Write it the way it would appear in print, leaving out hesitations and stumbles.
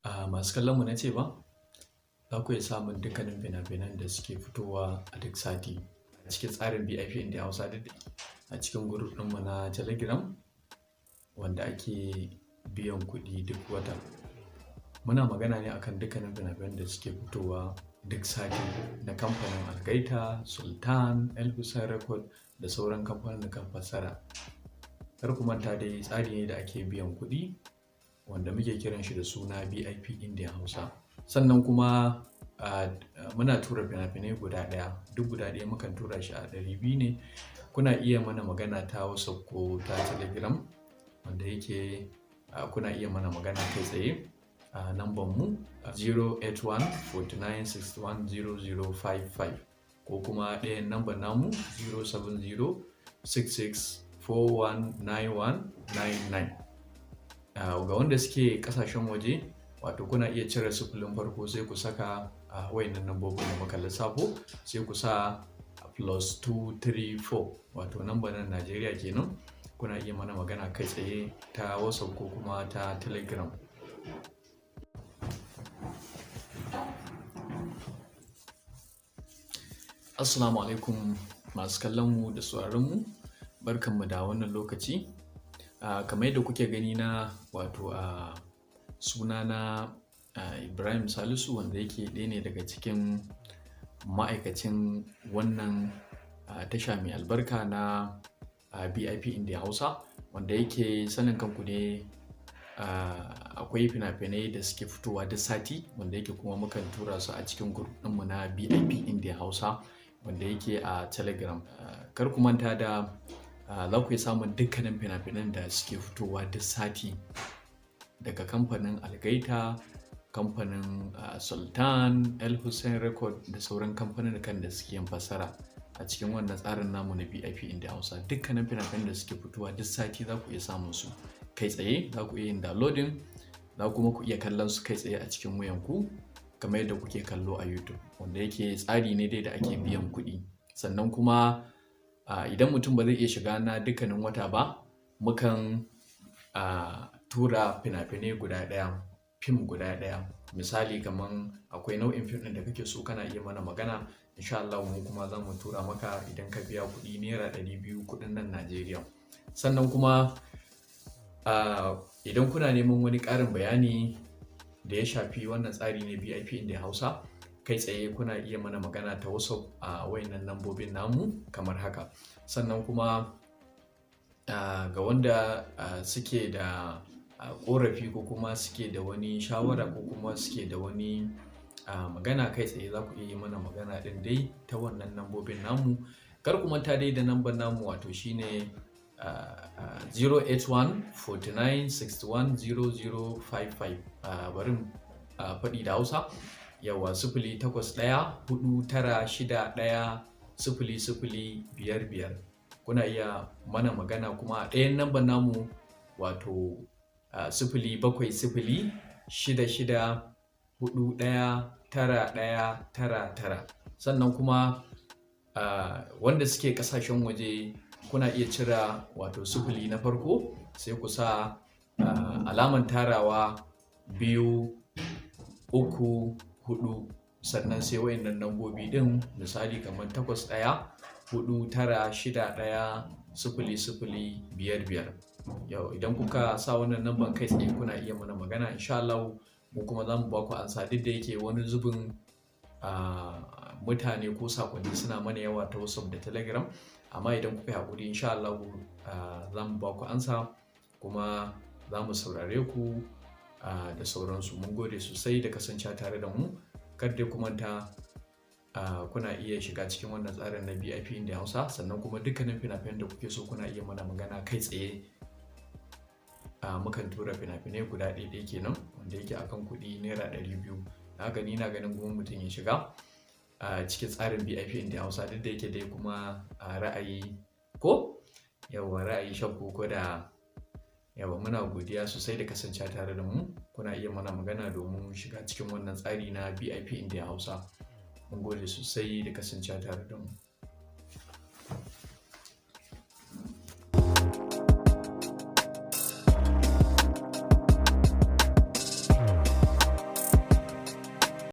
Masu kallon mu na ce ba, za ku iya samun dukkanin fina-finan da suke fitowa a duk sati a cikin tsarin BIP India Hausa duk a cikin group ɗinmu na Telegram wanda ake biyan kuɗi duk wata. Muna magana ne akan dukkanin fina-finan da suke fitowa duk sati na kamfanin Algaita, Sultan, El Hussein Record da sauran kamfanin fassara. Kar ku manta dai, tsari ne da ake biyan kuɗi wanda muke kiran shi da suna BIP India Hausa. Sannan kuma muna tura fina-finai guda ɗaya, duk guda ɗaya mukan tura shi a 200 ne. Kuna iya mana magana ta WhatsApp ko ta Telegram, wanda yake kuna iya mana magana kai tsaye a namban mu 081 49 61 0055 ko kuma ɗayan namban namu 070 66 419199. Ga wanda suke kasashen waje, wato kuna iya cire sifilin farko, sai ku saka a wayannan nambobin da muka lissafo, sai ku sa +234, wato namban nan Najeriya kenan. Kuna iya mana magana kai tsaye ta WhatsApp ko kuma ta Telegram. Assalamu alaikum masu kallon mu da sauraron mu, barkanmu da wannan lokaci. Kamar yadda kuke gani na, wato a sunana Ibrahim Salisu, wanda yake ɗaya ne daga cikin ma'aikacin wannan tasha mai albarka na BIP India Hausa, wanda yake sanin kanku ne akwai fina-finai da suke fitowa duk sati, wanda yake kuma mukan tura su a cikin group ɗinmu na BIP India Hausa wanda yake a Telegram. Kar ku manta da za ku iya samun dukkanin fina-finan da suke fitowa duk sati daga kamfanin Algaita, kamfanin Sultan, El Hussein Record da sauran kamfanin da suke yin fassara a cikin wannan tsarin namu na BIP India Hausa. Dukkanin fina-finan da suke fitowa duk sati za ku iya samun su kai tsaye, za ku iya yin downloading, za kuma ku iya kallon su kai tsaye a cikin wayanku kamar yadda kuke kallo a YouTube, wanda yake tsari ne dai da ake biyan kuɗi. Sannan kuma idan mutum ba zai iya shiga na dukkanin wata ba, mukan tura fina-finai guda ɗaya, fim guda ɗaya. Misali, kaman akwai nau'in fim ɗin da kake so, kana iya mana magana, insha Allah mu kuma za mu tura maka idan ka biya kuɗi naira 200, kuɗin nan Najeriya. Sannan kuma idan kuna neman wani ƙarin bayani da ya shafi wannan tsari na BIP India Hausa, kai tsaye kuna iya mana magana ta WhatsApp a wayannan lambobin namu kamar haka. Sannan kuma ga wanda suke da ƙorafi ko kuma suke da wani shawara ko kuma suke da wani magana, kai tsaye za ku iya yi mana magana ɗin dai ta wannan lambobin namu. Kar ku manta dai da namban namu, wato shine 081 49 61 0055. Bari faɗi da Hausa yawa: 0814961005. Kuna iya mana magana kuma a ɗayan namban namu, wato 07066419199. Sannan kuma wanda suke ƙasashen waje, kuna iya cire wato sifili na farko, sai ku sa alaman tarawa 234, sannan sai wayannan lambobi ɗin, misali kamar 8149610055. Yau idan kuka sa wannan lamban, kai tsaye kuna iya mana magana, insha Allah mu kuma za mu ba ku ansa. Duk da yake wani zubin mutane ko sakonni suna mana yawa ta WhatsApp da Telegram, amma idan kuka yi haƙuri, insha Allah za mu ba ku ansa kuma za mu saurare ku da sauransu. Mun gode sosai da kasancewa tare da mu. Kar dai ku manta, kuna iya shiga cikin wannan tsarin na BIP India Hausa. Sannan kuma dukkanin fina-finan da kuke so, kuna iya mana magana kai tsaye. Mukan tura fina-finai guda ɗaya kenan, wanda yake akan kuɗi naira 200. Haka ni na ganin kuma mutum ya shiga a cikin tsarin BIP India Hausa, duk da yake dai kuma a ra'ayi ko yawa ra'ayi shakku ko da yawa. Muna godiya sosai da kasancewa tare da mu. Kuna iya mana magana domin shiga cikin wannan tsari na BIP India Hausa. Mun gode sosai da kasancewa tare da mu.